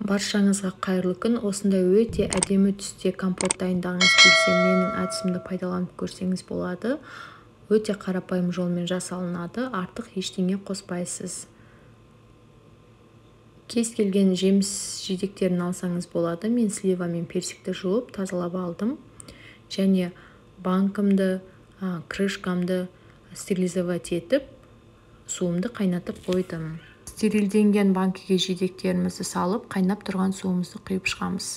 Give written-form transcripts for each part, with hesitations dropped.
Баршаңызға қайырлы күн. Осындай өте әдемі түсте компот дайындағыңыз келсе, менің әдісімді пайдаланып көрсеңіз болады. Өте қарапайым жолмен жасалынады, артық ештеңе қоспайсыз. Кез келген жеміс жидектерін алсаңыз болады. Мен слива мен персикті жуып тазалап алдым. Және банкімді, крышкамды стерилизовать етіп, суымды қайнатып қойдым. Стерилденген банкіге жидектерімізді салып, қайнап тұрған суымызды құйып шығамыз.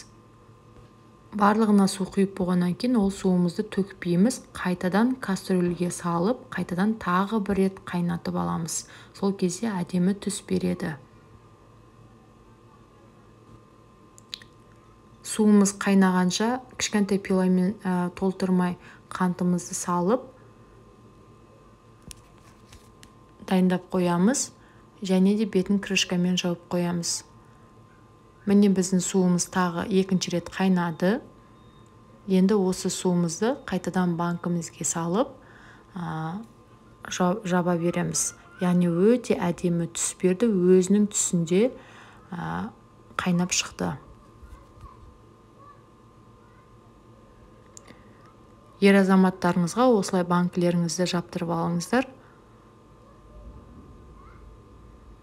Барлығына су құйып болғаннан кейін ол суымызды төкпейміз, қайтадан кастрюльге салып, қайтадан тағы бір рет қайнатып аламыз. Сол кезде әдемі түс береді. Суымыз қайнағанша кішкентай пиламен толтырмай қантымызды салып дайындап қоямыз. Және де бетін крышкамен жауып қоямыз. Міне біздің суымыз тағы екінші рет қайнады. Енді осы суымызды қайтадан банкімізге салып жаба береміз. Яғни өте әдемі түс берді, өзінің түсінде қайнап шықты. Ер азаматтарыңызға осылай банкілеріңізді жаптырып алыңыздар.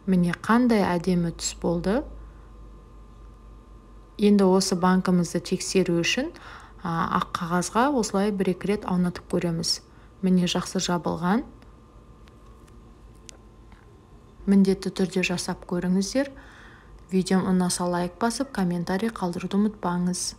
Міне қандай әдемі түс болды. Енді осы банкімізді тексеру үшін ақ қағазға осылай бір-екі рет аунатып көреміз. Міне жақсы жабылған. Міндетті түрде жасап көріңіздер. Видеом ұнаса лайк басып, комментарий қалдыруды ұмытпаңыз.